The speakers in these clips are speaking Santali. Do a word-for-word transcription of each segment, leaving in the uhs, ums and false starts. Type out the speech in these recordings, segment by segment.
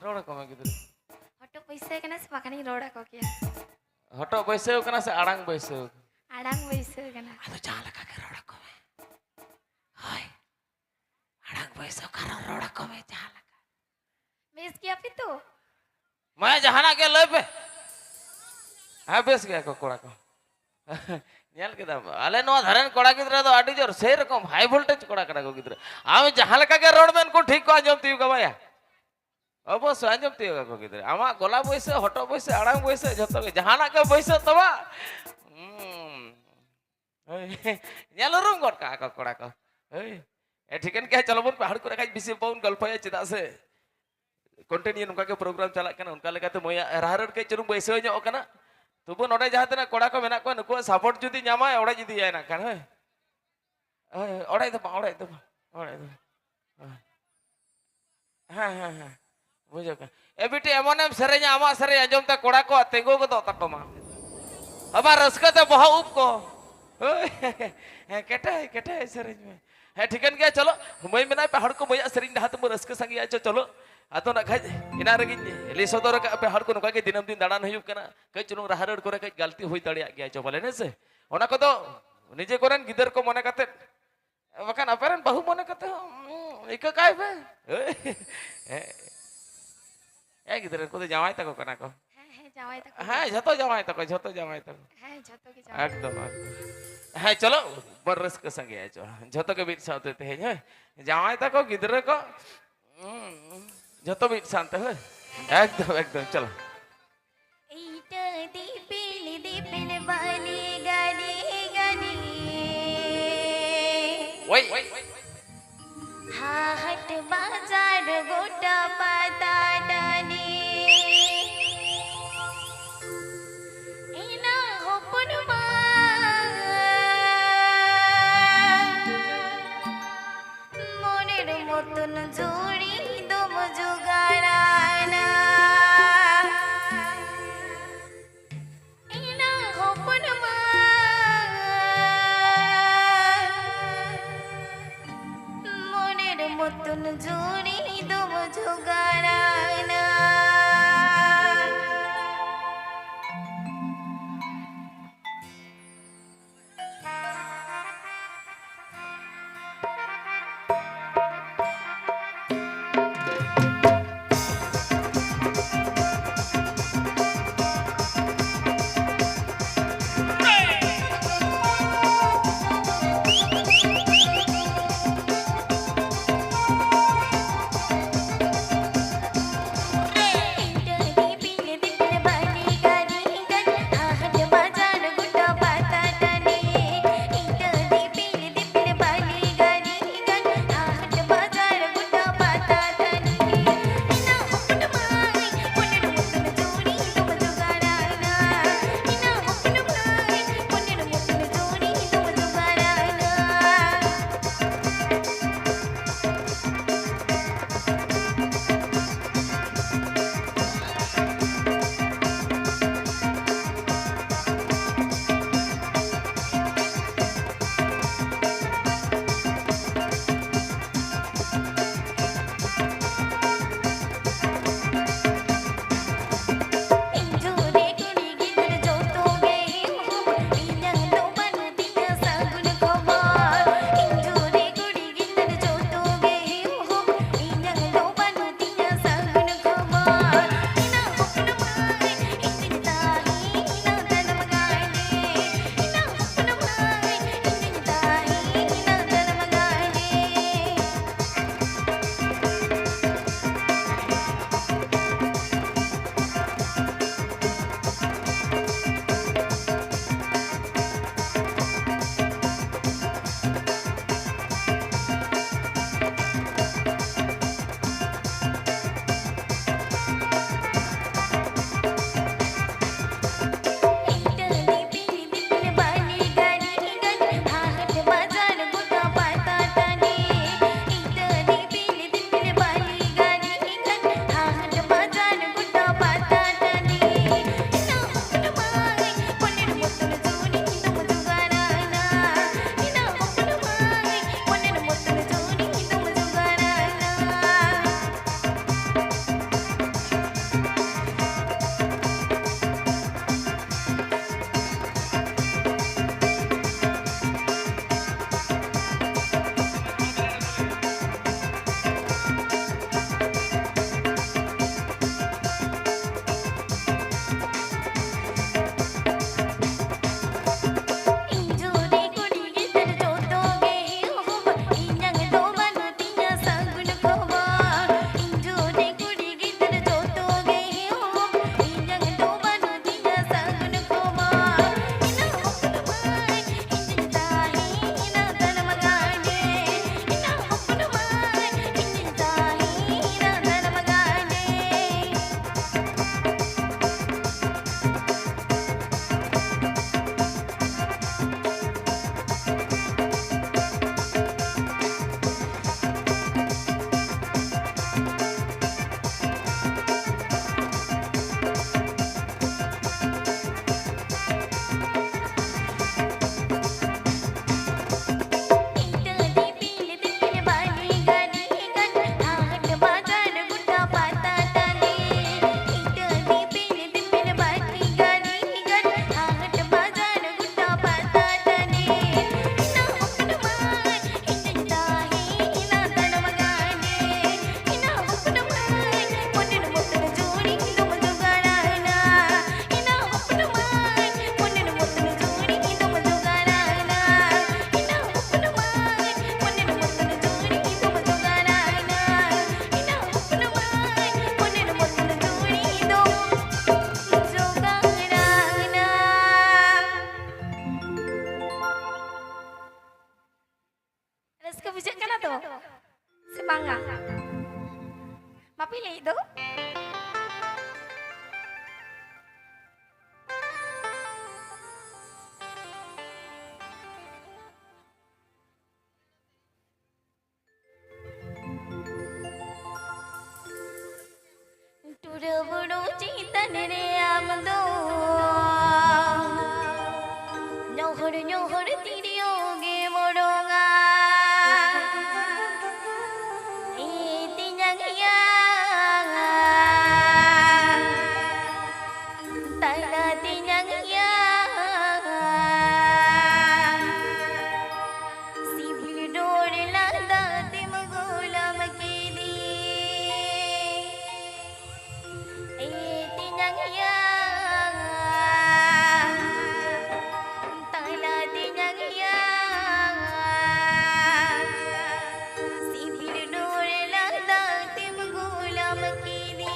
ᱨᱚᱲ ᱟᱠᱚ ᱢᱮ ᱜᱤᱫᱽᱨᱟᱹ᱾ ᱦᱚᱴᱚᱜ ᱵᱟᱹᱭᱥᱟᱹᱣ ᱠᱟᱱᱟ ᱥᱮ ᱵᱟᱠᱷᱟᱱᱤᱧ ᱨᱚᱲ ᱟᱠᱚ ᱠᱮᱭᱟ᱾ ᱦᱚᱴᱚᱜ ᱵᱟᱹᱭᱥᱟᱹᱣ ᱠᱟᱱᱟ ᱥᱮ ᱟᱲᱟᱝ ᱵᱟᱹᱭᱥᱟᱹᱣ? ᱟᱲᱟᱝ ᱵᱟᱹᱭᱥᱟᱹᱣ ᱠᱟᱱᱟ᱾ ᱟᱫᱚ ᱡᱟᱦᱟᱸ ᱞᱮᱠᱟ ᱜᱮ ᱨᱚᱲ ᱟᱠᱚ ᱢᱮ᱾ ᱦᱳᱭ, ᱟᱲᱟᱝ ᱵᱟᱹᱭᱥᱟᱹᱣ ᱠᱟᱱᱟ, ᱨᱚᱲ ᱟᱠᱚ ᱢᱮ ᱡᱟᱦᱟᱸ ᱞᱮᱠᱟ᱾ ᱵᱮᱥ ᱜᱮᱭᱟ ᱯᱮ ᱛᱚ? ᱢᱟ ᱡᱟᱦᱟᱱᱟᱜ ᱜᱮ ᱞᱟᱹᱭ ᱯᱮ᱾ ᱦᱮᱸ, ᱵᱮᱥ ᱜᱮᱭᱟ ᱠᱚ ᱠᱚᱲᱟ ᱠᱚ᱾ ᱧᱮᱞ ᱠᱮᱫᱟᱢ, ᱟᱞᱮ ᱱᱚᱣᱟ ᱫᱷᱟᱨᱮᱱ ᱠᱚᱲᱟ ᱜᱤᱫᱽᱨᱟᱹ ᱫᱚ ᱟᱹᱰᱤ ᱡᱳᱨ ᱥᱮᱭ ᱨᱚᱠᱚᱢ high voltage ᱠᱚᱲᱟ ᱠᱟᱱᱟ ᱠᱚ ᱜᱤᱫᱽᱨᱟᱹ᱾ ᱟᱢ ᱡᱟᱦᱟᱸ ᱞᱮᱠᱟ ᱜᱮ ᱨᱚᱲ ᱢᱮ, ᱩᱱᱠᱩ ᱴᱷᱤᱠ ᱠᱚ ᱟᱸᱡᱚᱢ ᱛᱤᱭᱳᱜᱟ ᱵᱟᱭᱟ᱾ ᱚᱵᱚᱥᱥᱳᱭ ᱟᱸᱡᱚᱢ ᱛᱤᱭᱳᱜᱟ ᱠᱚ ᱜᱤᱫᱽᱨᱟᱹ᱾ ᱟᱢᱟᱜ ᱜᱚᱞᱟ ᱵᱟᱹᱭᱥᱟᱹᱣ, ᱦᱚᱴᱚᱜ ᱵᱟᱹᱭᱥᱟᱹᱣ, ᱟᱲᱟᱝ ᱵᱟᱹᱭᱥᱟᱹᱣ, ᱡᱷᱚᱛᱚ ᱜᱮ ᱡᱟᱦᱟᱱᱟᱜ ᱜᱮ ᱵᱟᱹᱭᱥᱟᱹᱣ ᱛᱟᱢᱟ᱾ ᱦᱩᱸ᱾ ᱦᱳᱭ᱾ ᱧᱮᱞ ᱩᱨᱩᱢ ᱜᱚᱫ ᱠᱟᱜᱼᱟ ᱠᱚ ᱠᱚᱲᱟ ᱠᱚ᱾ ᱦᱳᱭ᱾ ᱮ, ᱴᱷᱤᱠᱟᱹᱱ ᱜᱮᱭᱟ, ᱪᱚᱞᱚ ᱵᱚᱱ ᱯᱟᱦᱟᱲ ᱠᱚᱨᱮ ᱠᱷᱟᱡ ᱵᱮᱥᱤ ᱵᱟᱵᱚᱱ ᱜᱚᱞᱯᱷᱚᱭᱟ, ᱪᱮᱫᱟᱜ ᱥᱮ continue ᱱᱚᱝᱠᱟ ᱜᱮ program ᱪᱟᱞᱟᱜ ᱠᱟᱱᱟ᱾ ᱚᱱᱠᱟ ᱞᱮᱠᱟᱛᱮ ᱢᱟᱹᱭᱟᱜ ᱨᱟᱦᱟ ᱨᱟᱹᱲ ᱠᱟᱹᱡ ᱪᱩᱞᱩᱝ ᱵᱟᱹᱭᱥᱟᱹᱣ ᱧᱚᱜ ᱠᱟᱱᱟ᱾ ᱛᱚᱵᱩ ᱱᱚᱰᱮ ᱡᱟᱦᱟᱸ ᱛᱤᱱᱟᱹᱜ ᱠᱚᱲᱟ ᱠᱚ ᱢᱮᱱᱟᱜ ᱠᱚᱣᱟ, ᱱᱩᱠᱩᱣᱟᱜ support ᱡᱩᱫᱤ ᱧᱟᱢᱟᱭ, ᱚᱲᱮᱡ ᱤᱫᱤᱭᱟᱭ ᱱᱟᱜ ᱠᱷᱟᱱ, ᱦᱳᱭ᱾ ᱦᱳᱭ, ᱚᱲᱮᱡ ᱫᱚ ᱵᱟᱝ, ᱚᱲᱮᱡ ᱫᱚ ᱵᱟᱝ, ᱚᱲᱮᱡ ᱫᱚ ᱵᱟᱝ᱾ ᱦᱮᱸ, ᱦᱮᱸ, ᱦᱮᱸ᱾ ᱵᱩᱡᱷᱟᱹᱣ ᱠᱟᱱᱟ᱾ ᱮ ᱵᱤᱴᱤ, ᱮᱢᱚᱱᱮᱢ ᱥᱮᱨᱮᱧᱟ, ᱟᱢᱟᱜ ᱥᱮᱨᱮᱧ ᱟᱸᱡᱚᱢ ᱛᱮ ᱠᱚᱲᱟ ᱠᱚᱣᱟᱜ ᱛᱤᱸᱜᱩ ᱜᱚᱫᱚᱜ ᱛᱟᱠᱚ ᱢᱟ᱾ ᱟᱵᱟᱨ ᱨᱟᱹᱥᱠᱟᱹ ᱛᱮ ᱵᱚᱦᱚᱜ ᱩᱵ ᱠᱚ᱾ ᱦᱳᱭ᱾ ᱦᱮᱸ, ᱠᱮᱴᱮᱡ, ᱠᱮᱴᱮᱡ ᱥᱮᱨᱮᱧ ᱢᱮ᱾ ᱦᱮᱸ, ᱴᱷᱤᱠᱟᱹᱱ ᱜᱮᱭᱟ, ᱪᱚᱞᱚ᱾ ᱢᱟᱹᱭ ᱢᱮᱱᱟᱭ ᱯᱮ, ᱦᱚᱲ ᱠᱚ ᱢᱟᱹᱭᱟᱜ ᱥᱮᱨᱮᱧ ᱰᱟᱦᱟᱨ ᱛᱮᱵᱚ ᱨᱟᱹᱥᱠᱟᱹ ᱥᱟᱸᱜᱮᱭᱟ, ᱪᱚ, ᱪᱚᱞᱚ᱾ ᱟᱫᱚ ᱱᱟᱜ ᱠᱷᱟᱡ ᱮᱱᱟᱝ ᱨᱮᱜᱮᱧ ᱞᱟᱹᱭ ᱥᱚᱫᱚᱨ ᱟᱠᱟᱫ ᱯᱮ, ᱦᱚᱲ ᱠᱚ ᱱᱚᱝᱠᱟ ᱜᱮ ᱫᱤᱱᱟᱹᱢ ᱫᱤᱱ ᱫᱟᱬᱟᱱ ᱦᱩᱭᱩᱜ ᱠᱟᱱᱟ᱾ ᱠᱟᱹᱡ ᱪᱩᱞᱩᱝ ᱨᱟᱦᱟ ᱨᱟᱹᱲ ᱠᱚᱨᱮ ᱠᱟᱹᱡ ᱜᱟᱹᱞᱛᱤ ᱦᱩᱭ ᱫᱟᱲᱮᱭᱟᱜ ᱜᱮᱭᱟ, ᱪᱚ ᱯᱟᱞᱮᱱ, ᱦᱮᱸ ᱥᱮ? ᱚᱱᱟ ᱠᱚᱫᱚ ᱱᱤᱡᱮ ᱠᱚᱨᱮᱱ ᱜᱤᱫᱟᱹᱨ ᱠᱚ ᱢᱚᱱᱮ ᱠᱟᱛᱮᱫ, ᱵᱟᱠᱷᱟᱱ ᱟᱯᱮ ᱨᱮᱱ ᱵᱟᱹᱦᱩ ᱢᱚᱱᱮ ᱠᱟᱛᱮ ᱦᱚᱸ, ᱩᱸ, ᱤᱠᱟᱹ ᱠᱟᱭ ᱯᱮ᱾ ᱦᱮᱸ᱾ ᱮ ᱜᱤᱫᱽᱨᱟᱹ, ᱩᱱᱠᱩ ᱫᱚ ᱡᱟᱶᱟᱭ ᱛᱟᱠᱚ ᱠᱟᱱᱟ ᱠᱚ᱾ ᱦᱮᱸ, ᱦᱮᱸ, ᱡᱟᱶᱟᱭ ᱛᱟᱠᱚ᱾ ᱦᱮᱸ, ᱡᱷᱚᱛᱚ ᱡᱟᱶᱟᱭ ᱛᱟᱠᱚ, ᱡᱷᱚᱛᱚ ᱡᱟᱶᱟᱭ ᱛᱟᱠᱚ᱾ ᱦᱮᱸ, ᱡᱷᱚᱛᱚ ᱜᱮ ᱡᱟᱶᱟᱭ᱾ ᱮᱠᱫᱚᱢ, ᱮᱠᱫᱚᱢ᱾ ᱦᱮᱸ, ᱪᱚᱞᱚ, ᱵᱚᱱ ᱨᱟᱹᱥᱠᱟᱹ ᱥᱟᱸᱜᱮᱭᱟ, ᱪᱚ᱾ ᱡᱷᱚᱛᱚ ᱜᱮ ᱢᱤᱫ ᱥᱟᱶᱛᱮ ᱛᱮᱦᱮᱧ, ᱦᱮᱸ᱾ ᱡᱟᱶᱟᱭ ᱛᱟᱠᱚ, ᱜᱤᱫᱽᱨᱟᱹ ᱠᱚ, ᱩᱸ, ᱡᱷᱚᱛᱚ ᱢᱤᱫ ᱥᱟᱶᱛᱮ, ᱦᱳᱭ᱾ ᱮᱠᱫᱚᱢ, ᱮᱠᱫᱚᱢ, ᱪᱚᱞᱚ᱾ ᱤᱴᱟᱹ ᱫᱤᱯᱤᱞ ᱫᱤᱯᱤᱞ ᱵᱟᱹᱞᱤ ᱜᱟᱹᱰᱤ ᱜᱟᱹᱰᱤ᱾ ᱳᱭ᱾ ᱦᱟᱴ ᱵᱟᱡᱟᱨ ᱜᱚᱴᱟ ᱯᱟᱛᱟ ᱴᱟᱺᱰᱤ᱾ ᱮᱱᱟ ᱦᱚᱯᱚᱱ ᱢᱟ᱾ ᱢᱚᱱᱮᱨ ᱢᱚᱛᱚᱱ ᱡᱩᱲᱤ ᱫᱚᱢ ᱡᱚᱜᱟᱲᱟᱱᱟ᱾ ᱮᱱᱟ ᱦᱚᱯᱚᱱ ᱢᱟ᱾ ᱢᱚᱱᱮᱨ ᱢᱚᱛᱚᱱ ᱡᱩᱲᱤ ᱫᱚᱢ ᱡᱚᱜᱟᱲ ᱵᱩᱨᱩ ᱪᱮᱛᱟᱱ ᱨᱮ ᱟᱢ ᱫᱚ ᱧᱚᱦᱚᱲ ᱧᱚᱦᱚᱲ ᱛᱤᱨᱭᱳ ᱜᱮ ᱢᱚᱨᱚᱝᱟ᱾ ᱮ ᱛᱮᱧᱟᱝ ᱭᱟ, ᱛᱟᱭᱱᱟ ᱛᱮᱧᱟᱝ ᱭᱟ, ᱥᱤᱵᱤᱞ ᱨᱚᱲ ᱞᱟᱸᱫᱟ ᱛᱮᱢ ᱜᱩᱞᱟᱢ ᱠᱮᱫᱤᱧ᱾ ᱮ ᱛᱮᱧᱟᱝ ᱭᱟ, ᱛᱟᱭᱱᱟ ᱛᱮᱧᱟᱝ ᱭᱟ, ᱥᱤᱵᱤᱞ ᱨᱚᱲ ᱞᱟᱸᱫᱟ ᱛᱮᱢ ᱜᱩᱞᱟᱢ ᱠᱮᱫᱤᱧ᱾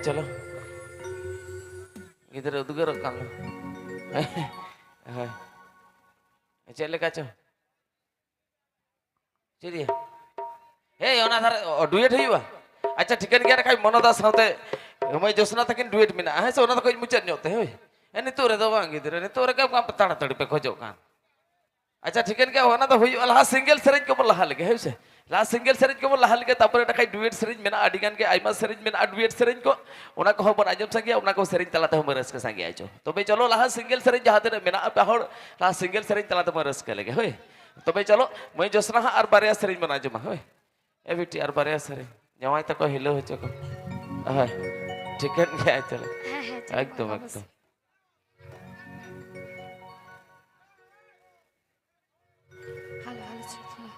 ᱪᱚᱞᱚ᱾ ᱜᱤᱫᱽᱨᱟᱹ ᱩᱫᱽᱜᱟᱹᱨᱚᱜ ᱠᱟᱱ ᱫᱚ᱾ ᱦᱳᱭ᱾ ᱪᱮᱫ ᱞᱮᱠᱟ ᱪᱚ? ᱪᱮᱫ ᱭᱟ? ᱦᱮᱸ, ᱚᱱᱟ ᱫᱷᱟᱨᱮ, ᱚ, ᱰᱩᱭᱮᱴ ᱦᱩᱭᱩᱜᱼᱟ? ᱟᱪᱪᱷᱟ, ᱴᱷᱤᱠᱟᱹᱱ ᱜᱮᱭᱟ, ᱱᱟᱠᱷᱟᱡ ᱢᱚᱱᱚᱫᱟ ᱥᱟᱶᱛᱮ ᱢᱟᱹᱭ ᱡᱳᱥᱱᱟ ᱛᱟᱹᱠᱤᱱ ᱰᱩᱭᱮᱴ ᱢᱮᱱᱟᱜᱼᱟ, ᱦᱮᱸ ᱥᱮ? ᱚᱱᱟ ᱫᱚ ᱠᱟᱹᱡ ᱢᱩᱪᱟᱹᱫ ᱧᱚᱜ ᱛᱮ, ᱦᱳᱭ᱾ ᱦᱮᱸ, ᱱᱤᱛᱚᱜ ᱨᱮᱫᱚ ᱵᱟᱝ ᱜᱤᱫᱽᱨᱟᱹ, ᱱᱤᱛᱚᱜ ᱨᱮᱜᱮ ᱚᱱᱠᱟ ᱛᱟᱲᱟᱛᱟᱲᱤ ᱯᱮ ᱠᱷᱚᱡᱚᱜ ᱠᱟᱱ᱾ ᱟᱪᱪᱷᱟ, ᱴᱷᱤᱠᱟᱹᱱ ᱜᱮᱭᱟ, ᱚᱱᱟ ᱫᱚ ᱦᱩᱭᱩᱜᱼᱟ, ᱞᱟᱦᱟ ᱥᱤᱝᱜᱮᱞ ᱥᱮᱨᱮᱧ ᱠᱚᱵᱚᱱ ᱞᱟᱦᱟ ᱞᱮᱜᱮ, ᱦᱳᱭ ᱥᱮ? ᱞᱟᱦᱟ ᱥᱤᱝᱜᱮᱞ ᱥᱮᱨᱮᱧ ᱠᱚᱵᱚᱱ ᱞᱟᱦᱟ ᱞᱮᱜᱮ, ᱛᱟᱨᱯᱚᱨᱮ ᱱᱟᱠᱷᱟᱡ ᱰᱩᱭᱮᱴ ᱥᱮᱨᱮᱧ ᱢᱮᱱᱟᱜᱼᱟ, ᱟᱹᱰᱤ ᱜᱟᱱ ᱜᱮ ᱟᱭᱢᱟ ᱥᱮᱨᱮᱧ ᱢᱮᱱᱟᱜᱼᱟ, ᱰᱩᱭᱮᱴ ᱥᱮᱨᱮᱧ ᱠᱚ, ᱚᱱᱟ ᱠᱚᱦᱚᱸ ᱵᱚᱱ ᱟᱸᱡᱚᱢ ᱥᱟᱸᱜᱮᱭᱟ, ᱚᱱᱟ ᱠᱚ ᱥᱮᱨᱮᱧ ᱛᱟᱞᱟ ᱛᱮᱦᱚᱸ ᱵᱚᱱ ᱨᱟᱹᱥᱠᱟᱹ ᱥᱟᱸᱜᱮᱭᱟ ᱪᱚ᱾ ᱛᱚᱵᱮ ᱪᱚᱞᱚ, ᱞᱟᱦᱟ ᱥᱤᱝᱜᱮᱞ ᱥᱮᱨᱮᱧ ᱡᱟᱦᱟᱸ ᱛᱤᱱᱟᱹᱜ ᱢᱮᱱᱟᱜᱼᱟ, ᱯᱮ ᱦᱚᱲ ᱞᱟᱦᱟ ᱥᱤᱝᱜᱮᱞ ᱥᱮᱨᱮᱧ ᱛᱟᱞᱟ ᱛᱮᱵᱚᱱ ᱨᱟᱹᱥᱠᱟᱹ ᱞᱮᱜᱮ, ᱦᱳᱭ᱾ ᱛᱚᱵᱮ ᱪᱚᱞᱚ, ᱢᱟᱹᱭ ᱡᱳᱥᱱᱟ ᱦᱟᱸᱜ ᱟᱨ ᱵᱟᱨᱭᱟ ᱥᱮᱨᱮᱧ ᱵᱚᱱ ᱟᱸᱡᱚᱢᱟ, ᱦᱳᱭ᱾ ᱮ ᱵᱤᱴᱤ, ᱟᱨ ᱵᱟᱨᱭᱟ ᱥᱮᱨᱮᱧ᱾ ᱡᱟᱶᱟᱭ ᱛᱟᱠᱚ ᱦᱤᱞᱟᱹᱣ ᱦᱚᱪᱚ ᱠᱚ᱾ ᱦᱳᱭ, ᱴᱷᱤᱠᱟᱹᱱ ᱜᱮᱭᱟ, ᱪᱚᱞᱚ᱾ ᱦᱮᱸ, ᱦᱮᱸ, ᱪᱚᱞᱚ, ᱮᱠᱫᱚᱢ, ᱵᱟᱵᱟ ᱮᱠᱫᱚᱢ᱾ ᱦᱮᱞᱳ, ᱦᱮᱞᱳ, ᱪᱚᱞᱚ, ᱪᱚᱞᱚ᱾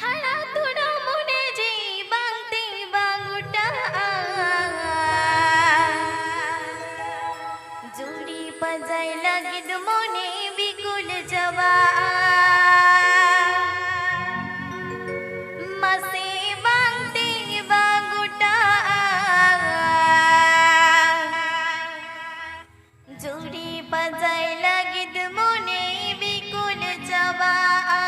ᱦᱟᱲᱟ ᱛᱩᱲᱩ ᱢᱚᱱᱮ ᱡᱤᱣᱤ ᱵᱟᱝ ᱛᱤ ᱵᱟᱝ ᱜᱚᱴᱟᱜᱼᱟ᱾ ᱡᱩᱲᱤ ᱯᱟᱸᱡᱟᱭ ᱞᱟᱹᱜᱤᱫ ᱢᱚᱱᱮ ᱵᱤᱠᱩᱞ ᱪᱟᱵᱟᱜᱼᱟ᱾ ᱢᱟᱥᱮ ᱵᱟᱝ ᱛᱤ ᱵᱟᱝ ᱜᱚᱴᱟᱜᱼᱟ᱾ ᱡᱩᱲᱤ ᱯᱟᱸᱡᱟᱭ ᱞᱟᱹᱜᱤᱫ ᱢᱚᱱᱮ ᱵᱤᱠᱩᱞ ᱪᱟᱵᱟᱜᱼᱟ᱾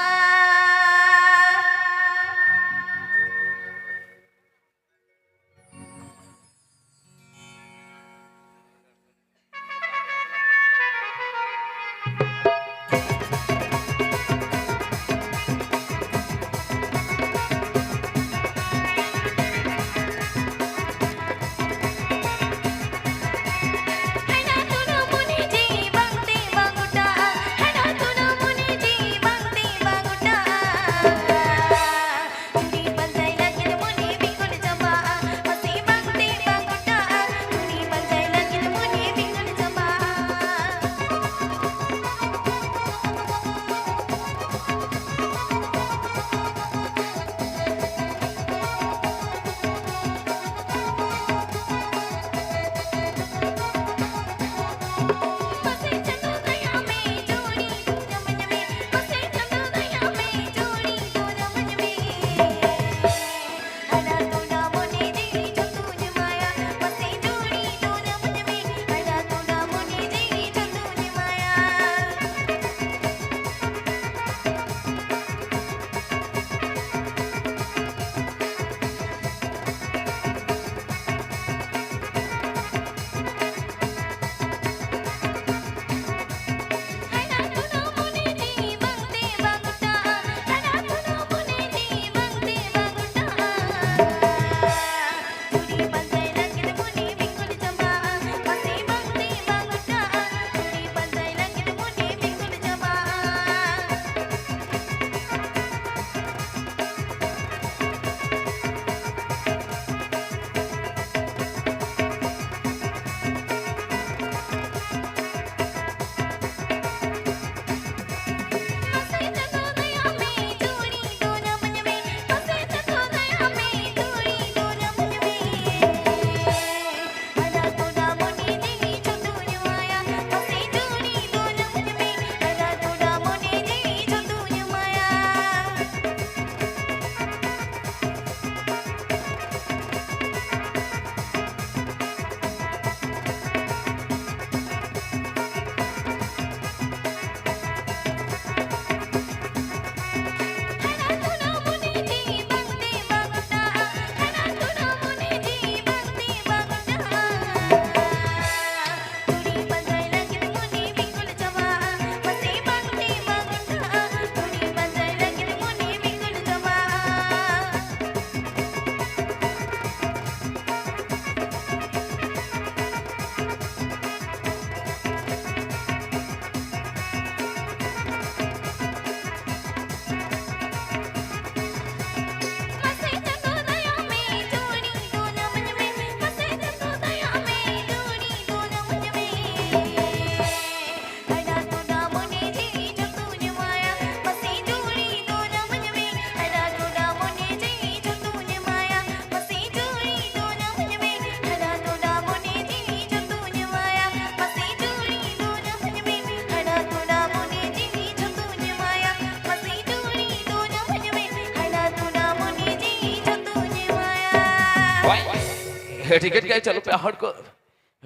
ᱟᱹᱰᱤ ᱜᱟᱱ ᱜᱮ ᱪᱚᱞᱚ ᱯᱮ ᱦᱚᱲ ᱠᱚ,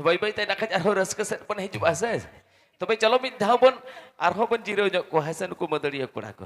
ᱵᱟᱹᱭ ᱵᱟᱹᱭ ᱛᱮ ᱱᱟᱠᱷᱟᱡ ᱟᱨᱦᱚᱸ ᱨᱟᱹᱥᱠᱟᱹ ᱥᱮᱫ ᱵᱚᱱ ᱦᱤᱡᱩᱜᱼᱟ ᱥᱮ᱾ ᱛᱚᱵᱮ ᱪᱚᱞᱚ ᱢᱤᱫ ᱫᱷᱟᱣ ᱵᱚᱱ ᱟᱨᱦᱚᱸ ᱵᱚᱱ ᱡᱤᱨᱟᱹᱣ ᱧᱚᱜ ᱠᱚᱣᱟ, ᱦᱮᱸ ᱥᱮ, ᱱᱩᱠᱩ ᱢᱟᱹᱫᱟᱹᱲᱤᱭᱟᱹ ᱠᱚᱲᱟ ᱠᱚ᱾